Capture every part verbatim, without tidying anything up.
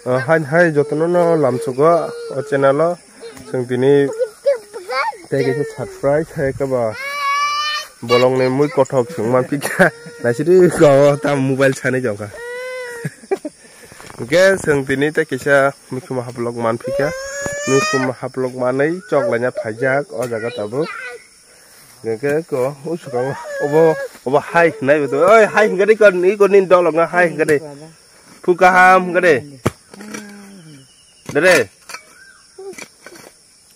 Ah, hai, hai, jotono no lamsugo o channel o. Chwng tini tei kaisa surprise hai khe ba bolongni mui kothok chwng manphi kha. Naisidi ko ta mobile sanai jong kha. Hwnkhe chwng tini tei kaisa mikhumu haplok manphi kha. Mikhumu haplok manwi choklaina phaijak o jaga tabuk. Hwnkhe ko o swkang obo, obo hai hwnai bo. Oi, hai hwnkhe de kor ni, kor ni dolok na hai hwnkhe de. Phu kaham hwnkhe de. Dere.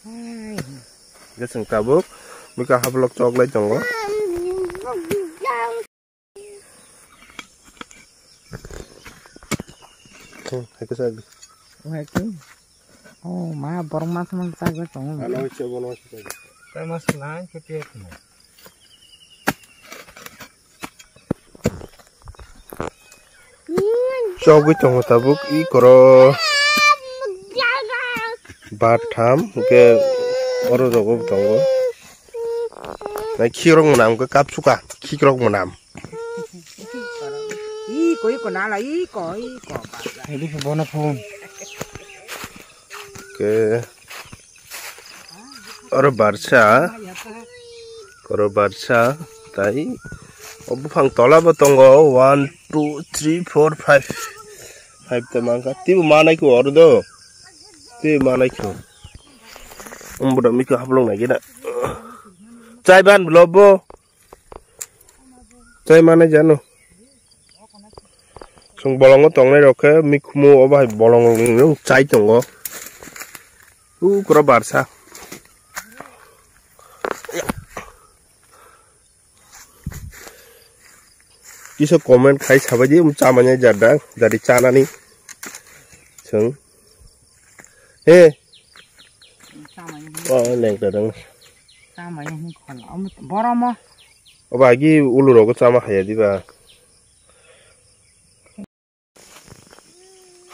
Hwnkhe chwng tabuk mikhumu haplok choklai tongo. Hmm, hai khe chak di. Wahai khe. Oh, ma borok ma samang chak tongo. Ano se bono se chak. Tai mas lang ke ke. Chogwi tongo tabuk i koro. Batham hwnkhe oro rogo tongo. Nai khikrok mwnam hwnkhe kapsuka khikrok mwnam. Iko, iko, nala, iko, iko. Ini ke bono phone. Ke oro barsa. Oro barsa tai o buphang tola bo tongo one, two, three, four, five. Five ta mangkha. Tibo manai ko oro do. Tibo manai ko. Umbuda miko hablong nai gina. Chai ban blobo. Chai manai jano. Chwng bolongo tongnai rok khe mikhumu obo hai bolong rok ni chai tongo. U kura barsa. Kisa comment khai sabai di, um, chamanya jada, jadi chanani. Chwng. He. Chamanya. Oh, lengta dong. Chamanya hin khol. Om boromo. Oba agi ulu rogo chama haya diba.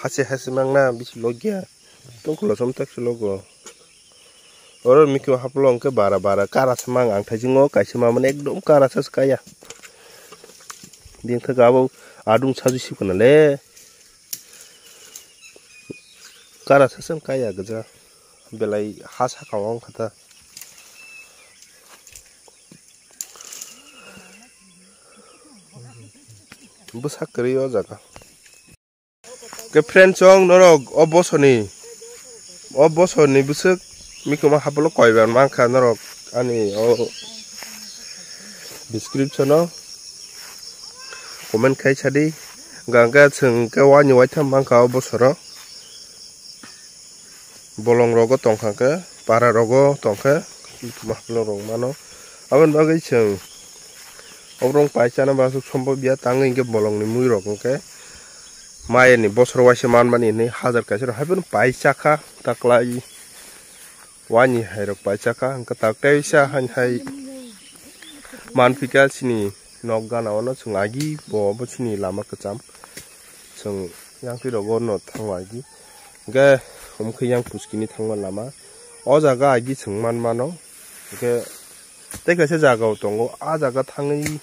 Hase hase mangna bisi logya. Tongkolo som tak se logo. Oro mikro haplo hwnkhe bara bara kara se mang ang thaisingo kaisa mamani ekdom kara se kaya. Bini thaka abo adung saji sikuna le. Kara se sem kaya gja. Belai ha saka wng kha ta. Bwsak kwrwi o jaga. Ke friend chong norok o bosoni, o bosoni bwswk mikuma haplo koibar mankha norok ani o description o comment khai sadi. Gangka chwng ke wani waitham mankha o bosoro. Bolong rogo tongkha khe, para rogo tongkhe, borok mano. Aboni bagwi chwng oborok pai chana ba aswk sombo biya tangwi hinkhe bolongni mui rok hinkhe mayani bosor waisa manmani hinwi hajar kaisa rok haiphano pai chakha taklai wani hai rok pai chakha hinkhe tak teisa hain hai manphika chini nok gana ono chwng agi bo obo chini lama kwcham. Chwng yang twi rogo no thangma agi. Hwnkhe omo khe yang puskini thangma lama. O jaga agi chwng man mano. Hwnkhe tei kaisa jaga o tongo. A jaga thangwi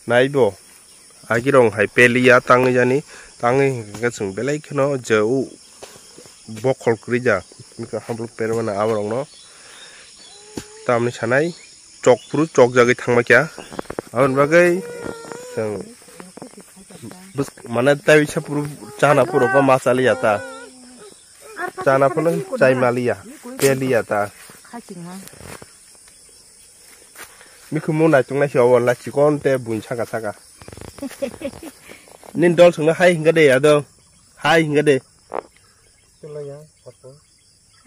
naibo. Agi rong hai peliya tangwi jani. Tangwi hwnkhe chwng belai kheno je o bokhol kwrwi ja. Hwnkhe hamrok permana aborok no. Tamni sanai. Chok phuru chok jagwi thangma kya. Aboni bagwi chwng bwsk-, mane tei sa phuru chana phuru ko ma chaliya ta. Chana phuru chai maliya, peliya ta. Mikhumu naitung nai se obo la chikon te buin saka saka. Nin dol songno hai hinga de ado. Hai hinga de.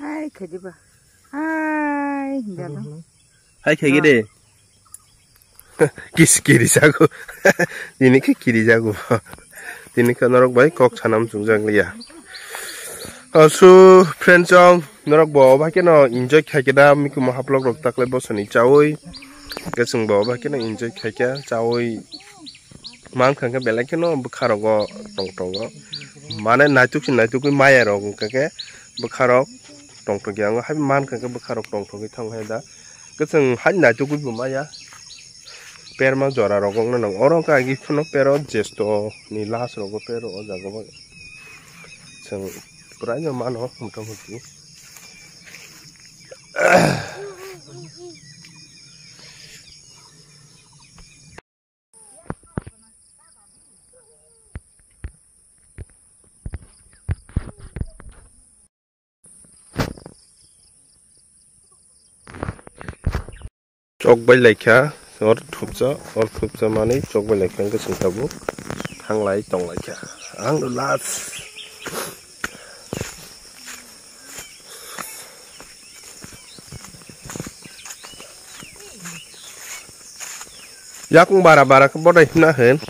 Hai khedi ba. Hai hinga do. Hai khaigede. Kis kiri jago. Tini khe kiri jago. Tini khe norok bai kok sanam chungjak liya. Asu friend chong norok bo bai khe no enjoy khai khe da mikhumu haplok rok taklai bosoni chawi. Kesung bo bai khe no enjoy khai khe chawi. Mankha khe belai kheno bwkha rogo tong tongo. Mane naituk se naitukgwi maya rok wngkha khe bwkha rok tong tong ya. Hai mankha khe bwkha rok tong tongwi thang hai da. Kwchwng hai naitukgwi bo maya. Perma jora rok wngna nang oro wngkha agi phano pero jesto ni last rogo pero o jaga o. Chwng kwraino mano, motamuti. Chok bai laikha, or thupsa, or thupsa manwi chok bai laikha, hwnkhe chwng tabuk thanglai tonglaikha. Ang no last. Yakung bara bara khe bodai himna hwn.